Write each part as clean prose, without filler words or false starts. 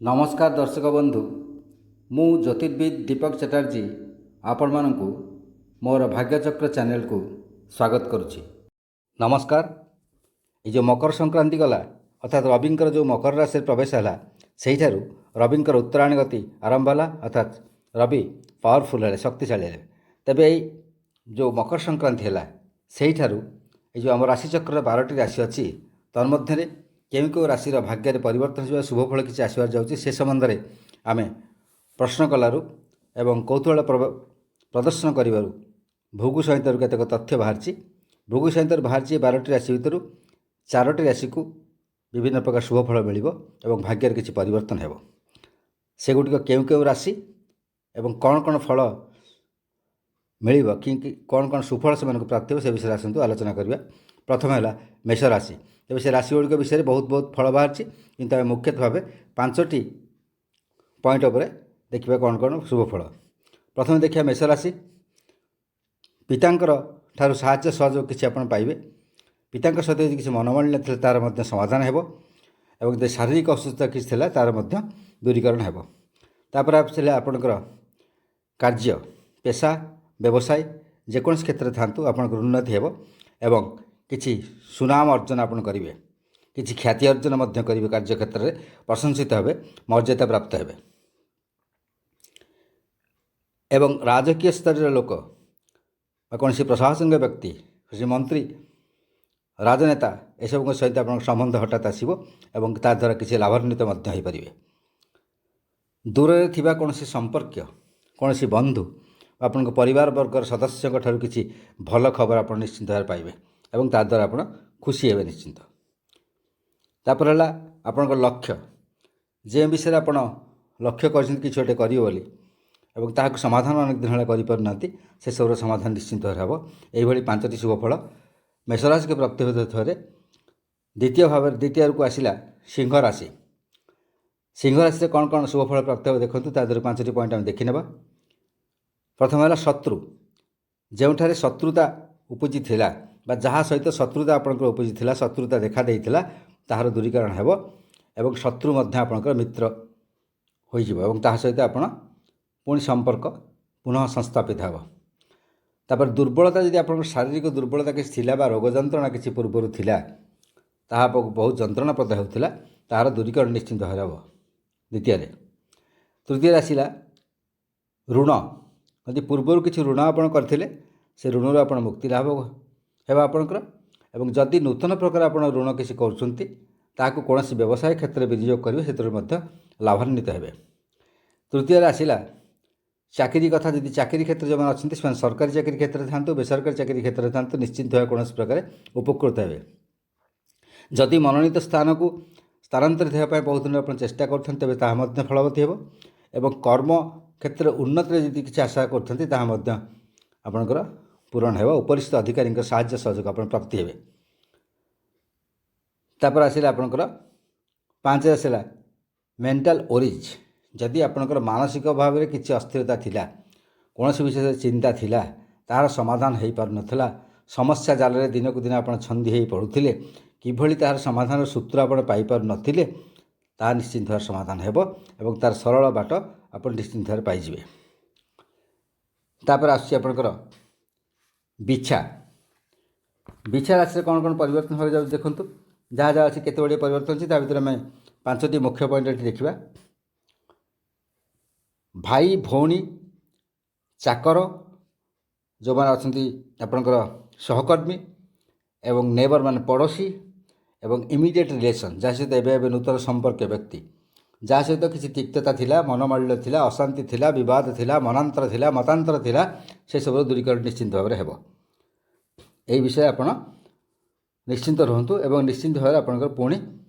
ନମସ୍କାର ଦର୍ଶକ ବନ୍ଧୁ, ମୁଁ ଜ୍ୟୋତିର୍ବିଦ ଦୀପକ ଚାଟାର୍ଜୀ ଆପଣମାନଙ୍କୁ ମୋର ଭାଗ୍ୟଚକ୍ର ଚ୍ୟାନେଲକୁ ସ୍ୱାଗତ କରୁଛି। ନମସ୍କାର। ଏ ଯେଉଁ ମକର ସଂକ୍ରାନ୍ତି ଗଲା, ଅର୍ଥାତ୍ ରବିଙ୍କର ଯେଉଁ ମକର ରାଶିରେ ପ୍ରବେଶ ହେଲା, ସେଇଠାରୁ ରବିଙ୍କର ଉତ୍ତରାୟଣ ଗତି ଆରମ୍ଭ ହେଲା, ଅର୍ଥାତ୍ ରବି ପାୱାରଫୁଲ୍ ହେଲେ, ଶକ୍ତିଶାଳୀ ହେଲେ। ତେବେ ଏଇ ଯେଉଁ ମକର ସଂକ୍ରାନ୍ତି ହେଲା, ସେଇଠାରୁ ଏଇ ଯେଉଁ ଆମ ରାଶିଚକ୍ରର 12ଟି ରାଶି ଅଛି, ତନ୍ମଧ୍ୟରେ କେଉଁ କେଉଁ ରାଶିର ଭାଗ୍ୟରେ ପରିବର୍ତ୍ତନ ହେବା, ଶୁଭଫଳ କିଛି ଆସିବାକୁ ଯାଉଛି, ସେ ସମ୍ବନ୍ଧରେ ଆମେ ପ୍ରଶ୍ନ କଲାରୁ ଏବଂ କୌତୂହଳ ପ୍ରଦର୍ଶନ କରିବାରୁ ଭୃଗୁ ସଂହିତାରୁ କେତେକ ତଥ୍ୟ ବାହାରିଛି। ଭୃଗୁ ସଂହିତାରୁ ବାହାରିଛି, 12ଟି ରାଶି ଭିତରୁ ଚାରୋଟି ରାଶିକୁ ବିଭିନ୍ନ ପ୍ରକାର ଶୁଭଫଳ ମିଳିବ ଏବଂ ଭାଗ୍ୟରେ କିଛି ପରିବର୍ତ୍ତନ ହେବ। ସେଗୁଡ଼ିକ କେଉଁ କେଉଁ ରାଶି ଏବଂ କ'ଣ କ'ଣ ଫଳ ମିଳିବ କି କ'ଣ କ'ଣ ସୁଫଳ ସେମାନଙ୍କୁ ପ୍ରାପ୍ତି ହେବ, ସେ ବିଷୟରେ ଆସନ୍ତୁ ଆଲୋଚନା କରିବା। ପ୍ରଥମ ହେଲା ମେଷ ରାଶି। ତେବେ ସେ ରାଶି ଗୁଡ଼ିକ ବିଷୟରେ ବହୁତ ବହୁତ ଫଳ ବାହାରିଛି, କିନ୍ତୁ ଆମେ ମୁଖ୍ୟତଃ ଭାବେ ପାଞ୍ଚଟି ପଏଣ୍ଟ ଉପରେ ଦେଖିବା କ'ଣ କ'ଣ ଶୁଭ ଫଳ। ପ୍ରଥମେ ଦେଖିବା ମେଷ ରାଶି। ପିତାଙ୍କର ଠାରୁ ସାହାଯ୍ୟ ସହଯୋଗ କିଛି ଆପଣ ପାଇବେ। ପିତାଙ୍କ ସହିତ ଯଦି କିଛି ମନୋମାଳିନ୍ୟ ଥିଲେ, ତା'ର ମଧ୍ୟ ସମାଧାନ ହେବ ଏବଂ ଯଦି ଶାରୀରିକ ଅସୁସ୍ଥତା କିଛି ଥିଲା, ତା'ର ମଧ୍ୟ ଦୂରୀକରଣ ହେବ। ତାପରେ ଆସିଲେ ଆପଣଙ୍କର କାର୍ଯ୍ୟ, ପେସା, ବ୍ୟବସାୟ, ଯେକୌଣସି କ୍ଷେତ୍ରରେ ଥାନ୍ତୁ, ଆପଣଙ୍କର ଉନ୍ନତି ହେବ ଏବଂ କିଛି ସୁନାମ ଅର୍ଜନ ଆପଣ କରିବେ, କିଛି ଖ୍ୟାତି ଅର୍ଜନ ମଧ୍ୟ କରିବେ। କାର୍ଯ୍ୟକ୍ଷେତ୍ରରେ ପ୍ରଶଂସିତ ହେବେ, ମର୍ଯ୍ୟାଦା ପ୍ରାପ୍ତ ହେବେ ଏବଂ ରାଜକୀୟ ସ୍ତରର ଲୋକ ବା କୌଣସି ପ୍ରଶାସନିକ ବ୍ୟକ୍ତି, କୌଣସି ମନ୍ତ୍ରୀ, ରାଜନେତା, ଏସବୁଙ୍କ ସହିତ ଆପଣଙ୍କ ସମ୍ବନ୍ଧ ହଠାତ୍ ଆସିବ ଏବଂ ତା ଦ୍ୱାରା କିଛି ଲାଭାନ୍ୱିତ ମଧ୍ୟ ହୋଇପାରିବେ। ଦୂରରେ ଥିବା କୌଣସି ସମ୍ପର୍କୀୟ, କୌଣସି ବନ୍ଧୁ, ଆପଣଙ୍କ ପରିବାର ବର୍ଗର ସଦସ୍ୟଙ୍କ ଠାରୁ କିଛି ଭଲ ଖବର ଆପଣ ନିଶ୍ଚିନ୍ତ ଭାବରେ ପାଇବେ ଏବଂ ତା ଦ୍ୱାରା ଆପଣ ଖୁସି ହେବେ ନିଶ୍ଚିନ୍ତ। ତାପରେ ହେଲା ଆପଣଙ୍କ ଲକ୍ଷ୍ୟ। ଯେଉଁ ବିଷୟରେ ଆପଣ ଲକ୍ଷ୍ୟ କରିଛନ୍ତି କିଛି ଗୋଟେ କରିବେ ବୋଲି ଏବଂ ତାହାକୁ ସମାଧାନ ଅନେକ ଦିନ ହେଲା କରିପାରୁନାହାନ୍ତି, ସେସବୁର ସମାଧାନ ନିଶ୍ଚିନ୍ତ ଭାବରେ ହେବ। ଏଇଭଳି ପାଞ୍ଚଟି ଶୁଭଫଳ ମେଷରାଶିକୁ ପ୍ରାପ୍ତି ହେଉଥିବାରେ ଦ୍ୱିତୀୟ ଭାବରେ ଦ୍ୱିତୀୟକୁ ଆସିଲା ସିଂହ ରାଶି। ସିଂହ ରାଶିରେ କ'ଣ କ'ଣ ଶୁଭଫଳ ପ୍ରାପ୍ତ ହେବ ଦେଖନ୍ତୁ, ତା ଦେହରୁ ପାଞ୍ଚଟି ପଏଣ୍ଟ ଆମେ ଦେଖିନେବା। ପ୍ରଥମ ହେଲା ଶତ୍ରୁ। ଯେଉଁଠାରେ ଶତ୍ରୁତା ଉପୁଜି ଥିଲା ବା ଯାହା ସହିତ ଶତ୍ରୁତା ଆପଣଙ୍କର ଉପୁଜି ଥିଲା, ଶତ୍ରୁତା ଦେଖା ଦେଇଥିଲା, ତାହାର ଦୂରୀକରଣ ହେବ ଏବଂ ଶତ୍ରୁ ମଧ୍ୟ ଆପଣଙ୍କର ମିତ୍ର ହୋଇଯିବ ଏବଂ ତାହା ସହିତ ଆପଣ ପୁଣି ସମ୍ପର୍କ ପୁନଃ ସଂସ୍ଥାପିତ ହେବ। ତାପରେ ଦୁର୍ବଳତା। ଯଦି ଆପଣଙ୍କର ଶାରୀରିକ ଦୁର୍ବଳତା କିଛି ଥିଲା ବା ରୋଗ ଯନ୍ତ୍ରଣା କିଛି ପୂର୍ବରୁ ଥିଲା, ତାହା ବହୁତ ଯନ୍ତ୍ରଣାପ୍ରଦ ହେଉଥିଲା, ତାହାର ଦୂରୀକରଣ ନିଶ୍ଚିନ୍ତ ଭାବରେ ହେବ ଦ୍ୱିତୀୟରେ। ତୃତୀୟରେ ଆସିଲା ଋଣ। ଯଦି ପୂର୍ବରୁ କିଛି ଋଣ ଆପଣ କରିଥିଲେ, ସେ ଋଣରୁ ଆପଣ ମୁକ୍ତି ଲାଭ ହେବ ଆପଣଙ୍କର ଏବଂ ଯଦି ନୂତନ ପ୍ରକାର ଆପଣ ଋଣ କିଛି କରୁଛନ୍ତି, ତାହାକୁ କୌଣସି ବ୍ୟବସାୟ କ୍ଷେତ୍ରରେ ବିନିଯୋଗ କରିବେ, ସେଥିରୁ ମଧ୍ୟ ଲାଭାନ୍ୱିତ ହେବେ। ତୃତୀୟରେ ଆସିଲା ଚାକିରି କଥା। ଯଦି ଚାକିରି କ୍ଷେତ୍ରରେ ଯେଉଁମାନେ ଅଛନ୍ତି, ସେମାନେ ସରକାରୀ ଚାକିରି କ୍ଷେତ୍ରରେ ଥାନ୍ତୁ, ବେସରକାରୀ ଚାକିରି କ୍ଷେତ୍ରରେ ଥାନ୍ତୁ, ନିଶ୍ଚିନ୍ତ ଭାବେ କୌଣସି ପ୍ରକାରେ ଉପକୃତ ହେବେ। ଯଦି ମନୋନୀତ ସ୍ଥାନକୁ ସ୍ଥାନାନ୍ତରିତ ହେବା ପାଇଁ ବହୁତ ଦିନ ଆପଣ ଚେଷ୍ଟା କରୁଛନ୍ତି, ତେବେ ତାହା ମଧ୍ୟ ଫଳବତୀ ହେବ ଏବଂ କର୍ମ କ୍ଷେତ୍ରରେ ଉନ୍ନତିରେ ଯଦି କିଛି ଆଶା କରୁଛନ୍ତି, ତାହା ମଧ୍ୟ ଆପଣଙ୍କର ପୂରଣ ହେବ। ଉପରିସ୍ଥ ଅଧିକାରୀଙ୍କ ସାହାଯ୍ୟ ସହଯୋଗ ଆପଣ ପ୍ରାପ୍ତି ହେବେ। ତାପରେ ଆସିଲା ଆପଣଙ୍କର ପାଞ୍ଚରେ ଆସିଲା ମେଣ୍ଟାଲ ୱରିଜ୍। ଯଦି ଆପଣଙ୍କର ମାନସିକ ଭାବରେ କିଛି ଅସ୍ଥିରତା ଥିଲା, କୌଣସି ବିଷୟରେ ଚିନ୍ତା ଥିଲା, ତାହାର ସମାଧାନ ହୋଇପାରୁନଥିଲା, ସମସ୍ୟା ଜାଲରେ ଦିନକୁ ଦିନ ଆପଣ ଛନ୍ଦି ହୋଇ ପଡ଼ୁଥିଲେ, କିଭଳି ତାହାର ସମାଧାନର ସୂତ୍ର ଆପଣ ପାଇପାରୁନଥିଲେ, ତାହା ନିଶ୍ଚିନ୍ତ ଭାବରେ ସମାଧାନ ହେବ ଏବଂ ତାର ସରଳ ବାଟ ଆପଣ ନିଶ୍ଚିନ୍ତ ଭାବରେ ପାଇଯିବେ। ତାପରେ ଆସୁଛି ଆପଣଙ୍କର ବିଛା। ବିଛା ରାଶିରେ କ'ଣ କ'ଣ ପରିବର୍ତ୍ତନ ହେବାକୁ ଯାଉଛି ଦେଖନ୍ତୁ। ଯାହା ଯାହା ଅଛି, କେତେ ଗୁଡ଼ିଏ ପରିବର୍ତ୍ତନ ଅଛି, ତା ଭିତରେ ଆମେ ପାଞ୍ଚଟି ମୁଖ୍ୟ ପଏଣ୍ଟ ଏଠି ଦେଖିବା। ଭାଇ, ଭଉଣୀ, ଚାକର ଯେଉଁମାନେ ଅଛନ୍ତି, ଆପଣଙ୍କର ସହକର୍ମୀ ଏବଂ ନେବର ମାନେ ପଡ଼ୋଶୀ ଏବଂ ଇମିଡ଼ିଏଟ୍ ରିଲେସନ୍, ଯାହା ସହିତ ଏବେ ଏବେ ନୂତନ ସମ୍ପର୍କୀୟ ବ୍ୟକ୍ତି, ଯାହା ସହିତ କିଛି ତିକ୍ତତା ଥିଲା, ମନୋମାଳିନ୍ୟ ଥିଲା, ଅଶାନ୍ତି ଥିଲା, ବିବାଦ ଥିଲା, ମନାନ୍ତର ଥିଲା, ମତାନ୍ତର ଥିଲା, ସେସବୁର ଦୂରୀକରଣ ନିଶ୍ଚିନ୍ତ ଭାବରେ ହେବ। ଏହି ବିଷୟରେ ଆପଣ ନିଶ୍ଚିନ୍ତ ରୁହନ୍ତୁ ଏବଂ ନିଶ୍ଚିନ୍ତ ଭାବରେ ଆପଣଙ୍କର ପୁଣି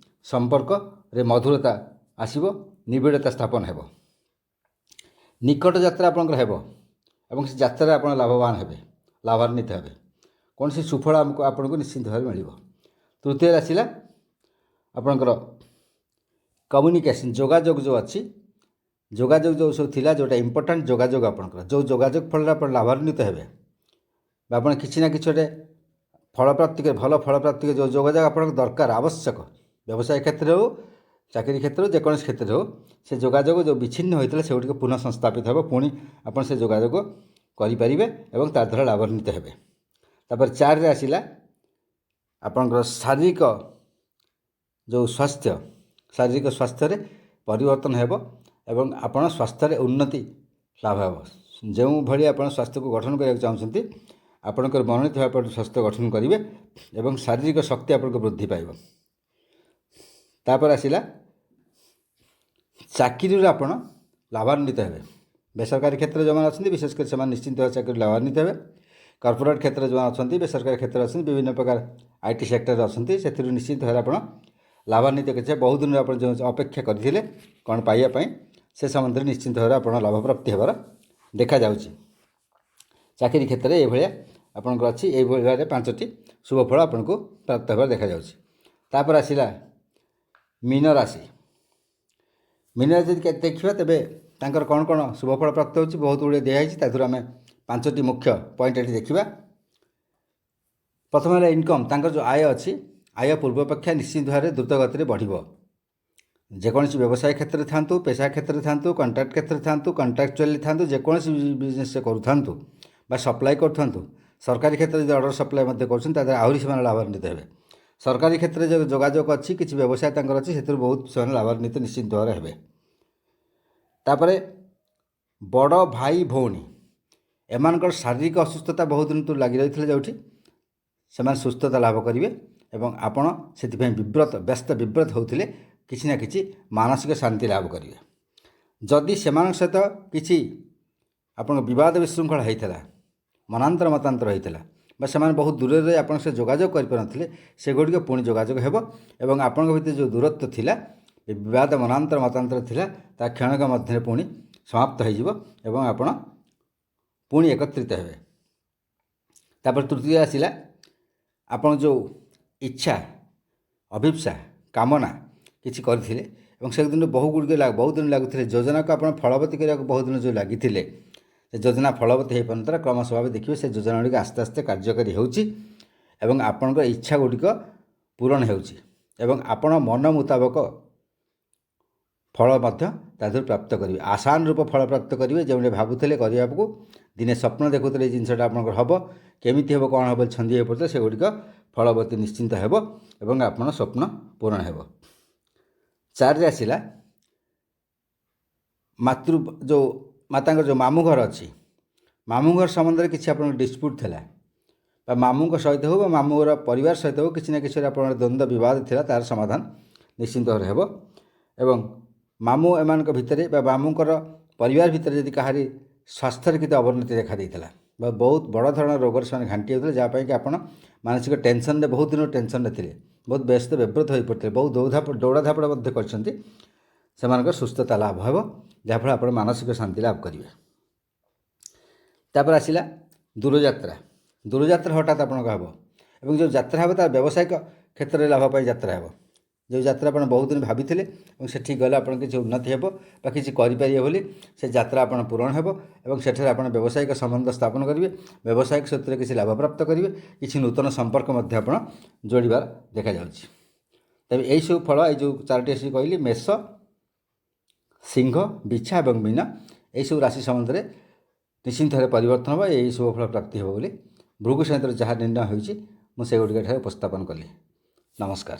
ସମ୍ପର୍କରେ ମଧୁରତା ଆସିବ, ନିବିଡ଼ତା ସ୍ଥାପନ ହେବ। ନିକଟ ଯାତ୍ରା ଆପଣଙ୍କର ହେବ ଏବଂ ସେ ଯାତ୍ରାରେ ଆପଣ ଲାଭବାନ ହେବେ, ଲାଭାନ୍ୱିତ ହେବେ। କୌଣସି ସୁଫଳ ଆମକୁ ଆପଣଙ୍କୁ ନିଶ୍ଚିନ୍ତ ଭାବେ ମିଳିବ। ତୃତୀୟରେ ଆସିଲା ଆପଣଙ୍କର କମ୍ୟୁନିକେସନ୍, ଯୋଗାଯୋଗ ଯେଉଁ ଅଛି, ଯୋଗାଯୋଗ ଯେଉଁ ସବୁ ଥିଲା, ଯେଉଁଟା ଇମ୍ପୋର୍ଟାଣ୍ଟ ଯୋଗାଯୋଗ ଆପଣଙ୍କର, ଯେଉଁ ଯୋଗାଯୋଗ ଫଳରେ ଆପଣ ଲାଭାନ୍ୱିତ ହେବେ ବା ଆପଣ କିଛି ନା କିଛି ଗୋଟେ ଫଳ ପ୍ରାପ୍ତି, ଭଲ ଫଳ ପ୍ରାପ୍ତି, ଯେଉଁ ଯୋଗାଯୋଗ ଆପଣଙ୍କ ଦରକାର, ଆବଶ୍ୟକ, ବ୍ୟବସାୟ କ୍ଷେତ୍ରରେ ହେଉ ଚାକିରି କ୍ଷେତ୍ରରେ, ଯେକୌଣସି କ୍ଷେତ୍ରରେ ହେଉ, ସେ ଯୋଗାଯୋଗ ଯେଉଁ ବିଚ୍ଛିନ୍ନ ହୋଇଥିଲା, ସେଗୁଡ଼ିକ ପୁନଃ ସଂସ୍ଥାପିତ ହେବ। ପୁଣି ଆପଣ ସେ ଯୋଗାଯୋଗ କରିପାରିବେ ଏବଂ ତା ଦ୍ୱାରା ଲାଭାନ୍ୱିତ ହେବେ। ତାପରେ 4ରେ ଆସିଲା ଆପଣଙ୍କର ଶାରୀରିକ ଯେଉଁ ସ୍ୱାସ୍ଥ୍ୟ, ଶାରୀରିକ ସ୍ୱାସ୍ଥ୍ୟରେ ପରିବର୍ତ୍ତନ ହେବ ଏବଂ ଆପଣ ସ୍ୱାସ୍ଥ୍ୟରେ ଉନ୍ନତି ଲାଭ ହେବ। ଯେଉଁଭଳି ଆପଣ ସ୍ୱାସ୍ଥ୍ୟକୁ ଗଠନ କରିବାକୁ ଚାହୁଁଛନ୍ତି, ଆପଣଙ୍କର ମନୋନୀତ ଭାବେ ଆପଣ ସ୍ୱାସ୍ଥ୍ୟ ଗଠନ କରିବେ ଏବଂ ଶାରୀରିକ ଶକ୍ତି ଆପଣଙ୍କ ବୃଦ୍ଧି ପାଇବ। ତାପରେ ଆସିଲା ଚାକିରିରୁ ଆପଣ ଲାଭାନ୍ୱିତ ହେବେ। ବେସରକାରୀ କ୍ଷେତ୍ରରେ ଯେଉଁମାନେ ଅଛନ୍ତି, ବିଶେଷ କରି ସେମାନେ ନିଶ୍ଚିନ୍ତ ଭାବେ ଚାକିରି ଲାଭାନ୍ୱିତ ହେବେ। କର୍ପୋରେଟ୍ କ୍ଷେତ୍ରରେ ଯେଉଁମାନେ ଅଛନ୍ତି, ବେସରକାରୀ କ୍ଷେତ୍ରରେ ଅଛନ୍ତି, ବିଭିନ୍ନ ପ୍ରକାର IT ସେକ୍ଟରରେ ଅଛନ୍ତି, ସେଥିରୁ ନିଶ୍ଚିନ୍ତ ଭାବରେ ଆପଣ ଲାଭାନ୍ୱିତ କିଛି। ବହୁତ ଦିନରୁ ଆପଣ ଯେଉଁ ଅପେକ୍ଷା କରିଥିଲେ କ'ଣ ପାଇବା ପାଇଁ, ସେ ସମ୍ବନ୍ଧରେ ନିଶ୍ଚିନ୍ତ ଭାବରେ ଆପଣ ଲାଭପ୍ରାପ୍ତି ହେବାର ଦେଖାଯାଉଛି। ଚାକିରି କ୍ଷେତ୍ରରେ ଏଇଭଳିଆ ଆପଣଙ୍କର ଅଛି। ଏଇଭଳି ଭାବରେ 5ଟି ଶୁଭ ଫଳ ଆପଣଙ୍କୁ ପ୍ରାପ୍ତ ହେବାର ଦେଖାଯାଉଛି। ତାପରେ ଆସିଲା ମୀନ ରାଶି। ମୀନ ରାଶି ଯଦି ଦେଖିବା, ତେବେ ତାଙ୍କର କ'ଣ କ'ଣ ଶୁଭଫଳ ପ୍ରାପ୍ତ ହେଉଛି, ବହୁତ ଗୁଡ଼ିଏ ଦିଆହେଇଛି। ତା ଦେହରୁ ଆମେ 5ଟି ମୁଖ୍ୟ ପଏଣ୍ଟ ଏଠି ଦେଖିବା। ପ୍ରଥମ ହେଲା ଇନକମ୍। ତାଙ୍କର ଯେଉଁ ଆୟ ଅଛି, ଆୟ ପୂର୍ବାପେକ୍ଷା ନିଶ୍ଚିତ ଭାବରେ ଦ୍ରୁତ ଗତିରେ ବଢ଼ିବ। ଯେକୌଣସି ବ୍ୟବସାୟ କ୍ଷେତ୍ରରେ ଥାନ୍ତୁ, ପେସା କ୍ଷେତ୍ରରେ ଥାନ୍ତୁ, କଣ୍ଟ୍ରାକ୍ଟ କ୍ଷେତ୍ରରେ ଥାନ୍ତୁ, କଣ୍ଟ୍ରାକ୍ଚୁଆଲି ଥାନ୍ତୁ, ଯେକୌଣସି ବିଜନେସ୍ ସେ କରୁଥାନ୍ତୁ ବା ସପ୍ଲାଏ କରୁଥାନ୍ତୁ, ସରକାରୀ କ୍ଷେତ୍ରରେ ଯଦି ଅର୍ଡ଼ର ସପ୍ଲାଏ ମଧ୍ୟ କରୁଛନ୍ତି, ତା ଦ୍ୱାରା ଆହୁରି ସେମାନେ ଲାଭାନ୍ୱିତ ହେବେ। ସରକାରୀ କ୍ଷେତ୍ରରେ ଯେଉଁ ଯୋଗାଯୋଗ ଅଛି, କିଛି ବ୍ୟବସାୟ ତାଙ୍କର ଅଛି, ସେଥିରୁ ବହୁତ ସେମାନେ ଲାଭାନ୍ୱିତ ନିଶ୍ଚିତ ଭାବରେ ହେବେ। ତାପରେ ବଡ଼ ଭାଇ ଭଉଣୀ ଏମାନଙ୍କର ଶାରୀରିକ ଅସୁସ୍ଥତା ବହୁତ ଦିନ ଲାଗି ରହିଥିଲା, ଯେଉଁଠି ସେମାନେ ସୁସ୍ଥତା ଲାଭ କରିବେ ଏବଂ ଆପଣ ସେଥିପାଇଁ ବିବ୍ରତ, ବ୍ୟସ୍ତ ବିବ୍ରତ ହେଉଥିଲେ, କିଛି ନା କିଛି ମାନସିକ ଶାନ୍ତି ଲାଭ କରିବେ। ଯଦି ସେମାନଙ୍କ ସହିତ କିଛି ଆପଣଙ୍କ ବିବାଦ ବିଶୃଙ୍ଖଳା ହେଇଥିଲା, ମନାନ୍ତର ମତାନ୍ତର ହେଇଥିଲା ବା ସେମାନେ ବହୁତ ଦୂରରେ ରହି ଆପଣଙ୍କ ସହିତ ଯୋଗାଯୋଗ କରିପାରୁନଥିଲେ, ସେଗୁଡ଼ିକ ପୁଣି ଯୋଗାଯୋଗ ହେବ ଏବଂ ଆପଣଙ୍କ ଭିତରେ ଯେଉଁ ଦୂରତ୍ୱ ଥିଲା, ବିବାଦ ମନାନ୍ତର ମତାନ୍ତର ଥିଲା, ତା କ୍ଷଣକ ମଧ୍ୟରେ ପୁଣି ସମାପ୍ତ ହୋଇଯିବ ଏବଂ ଆପଣ ପୁଣି ଏକତ୍ରିତ ହେବେ। ତାପରେ ତୃତୀୟ ଆସିଲା ଆପଣ ଯେଉଁ ଇଚ୍ଛା, ଅଭିପ୍ସା, କାମନା କିଛି କରିଥିଲେ ଏବଂ ସେଦିନ ବହୁ ଗୁଡ଼ିକ ବହୁତ ଦିନ ଲାଗୁଥିଲେ, ଯୋଜନାକୁ ଆପଣ ଫଳବତୀ କରିବାକୁ ବହୁତ ଦିନ ଯେଉଁ ଲାଗିଥିଲେ, ସେ ଯୋଜନା ଫଳବତୀ ହୋଇପାରୁନଥିଲା, କ୍ରମଶଃ ଭାବେ ଦେଖିବେ ସେ ଯୋଜନା ଗୁଡ଼ିକ ଆସ୍ତେ ଆସ୍ତେ କାର୍ଯ୍ୟକାରୀ ହେଉଛି ଏବଂ ଆପଣଙ୍କ ଇଚ୍ଛା ଗୁଡ଼ିକ ପୂରଣ ହେଉଛି ଏବଂ ଆପଣ ମନ ମୁତାବକ ଫଳ ମଧ୍ୟ ତା ଦେହରୁ ପ୍ରାପ୍ତ କରିବେ। ଆଶାନୁରୂପ ଫଳ ପ୍ରାପ୍ତ କରିବେ। ଯେଉଁଠି ଭାବୁଥିଲେ କରିବାକୁ, ଦିନେ ସ୍ୱପ୍ନ ଦେଖୁଥିଲେ ଏଇ ଜିନିଷଟା ଆପଣଙ୍କର ହେବ, କେମିତି ହେବ, କ'ଣ ହେବ ଛନ୍ଦି ହୋଇ ପଡ଼ୁଥିଲେ, ସେଗୁଡ଼ିକ ଫଳବତୀ ନିଶ୍ଚିନ୍ତ ହେବ ଏବଂ ଆପଣ ସ୍ୱପ୍ନ ପୂରଣ ହେବ। 4ରେ ଆସିଲା ମାତୃ ଯେଉଁ ମାତାଙ୍କର ଯେଉଁ ମାମୁଁ ଘର ଅଛି, ମାମୁଁ ଘର ସମ୍ବନ୍ଧରେ କିଛି ଆପଣଙ୍କ ଡିସ୍ପ୍ୟୁଟ୍ ଥିଲା ବା ମାମୁଁଙ୍କ ସହିତ ହେଉ ବା ମାମୁଁ ଘର ପରିବାର ସହିତ ହେଉ, କିଛି ନା କିଛି ଆପଣଙ୍କର ଦ୍ୱନ୍ଦ୍ୱ ବିବାଦ ଥିଲା, ତା'ର ସମାଧାନ ନିଶ୍ଚିନ୍ତ ଭାବରେ ହେବ। ଏବଂ ମାମୁଁ ଏମାନଙ୍କ ଭିତରେ ବା ମାମୁଁଙ୍କର ପରିବାର ଭିତରେ ଯଦି କାହାରି ସ୍ୱାସ୍ଥ୍ୟରେ କିଛି ଅବନତି ଦେଖା ଦେଇଥିଲା ବା ବହୁତ ବଡ଼ ଧରଣର ରୋଗରେ ସେମାନେ ଘାଣ୍ଟି ହେଉଥିଲେ, ଯାହା ପାଇଁକି ଆପଣ ମାନସିକ ଟେନସନ୍ରେ, ବହୁତ ଦିନରୁ ଟେନସନ୍ରେ ଥିଲେ, ବହୁତ ବ୍ୟସ୍ତ ବିବ୍ରତ ହୋଇପଡ଼ିଥିଲେ, ବହୁତ ଦୌଡ଼ାଧାପଡ଼ ମଧ୍ୟ କରିଛନ୍ତି, ସେମାନଙ୍କର ସୁସ୍ଥତା ଲାଭ ହେବ, ଯାହାଫଳରେ ଆପଣ ମାନସିକ ଶାନ୍ତି ଲାଭ କରିବେ। ତାପରେ ଆସିଲା ଦୂରଯାତ୍ରା। ଦୂରଯାତ୍ରା ହଠାତ୍ ଆପଣଙ୍କ ହେବ ଏବଂ ଯେଉଁ ଯାତ୍ରା ହେବ ତାର ବ୍ୟବସାୟିକ କ୍ଷେତ୍ରରେ ଲାଭ ପାଇଁ ଯାତ୍ରା ହେବ। ଯେଉଁ ଯାତ୍ରା ଆପଣ ବହୁତ ଦିନ ଭାବିଥିଲେ ଏବଂ ସେଠିକି ଗଲେ ଆପଣ କିଛି ଉନ୍ନତି ହେବ ବା କିଛି କରିପାରିବେ ବୋଲି, ସେ ଯାତ୍ରା ଆପଣ ପୂରଣ ହେବ ଏବଂ ସେଠାରେ ଆପଣ ବ୍ୟବସାୟିକ ସମ୍ବନ୍ଧ ସ୍ଥାପନ କରିବେ, ବ୍ୟବସାୟିକ କ୍ଷେତ୍ରରେ କିଛି ଲାଭ ପ୍ରାପ୍ତ କରିବେ, କିଛି ନୂତନ ସମ୍ପର୍କ ମଧ୍ୟ ଆପଣ ଯୋଡ଼ିବାର ଦେଖାଯାଉଛି। ତେବେ ଏଇସବୁ ଫଳ, ଏଇ ଯେଉଁ 4ଟି ରାଶି କହିଲି, ମେଷ, ସିଂହ, ବିଛା ଏବଂ ମୀନ, ଏଇସବୁ ରାଶି ସମ୍ବନ୍ଧରେ ନିଶ୍ଚିନ୍ତ ଭାବରେ ପରିବର୍ତ୍ତନ ହେବ, ଏହି ଶୁଭ ଫଳ ପ୍ରାପ୍ତି ହେବ ବୋଲି ଭୃଗୁ ସଂହିତାରେ ଯାହା ନିର୍ଣ୍ଣୟ ହୋଇଛି, ମୁଁ ସେଗୁଡ଼ିକ ଏଠାରେ ଉପସ୍ଥାପନ କଲି। ନମସ୍କାର।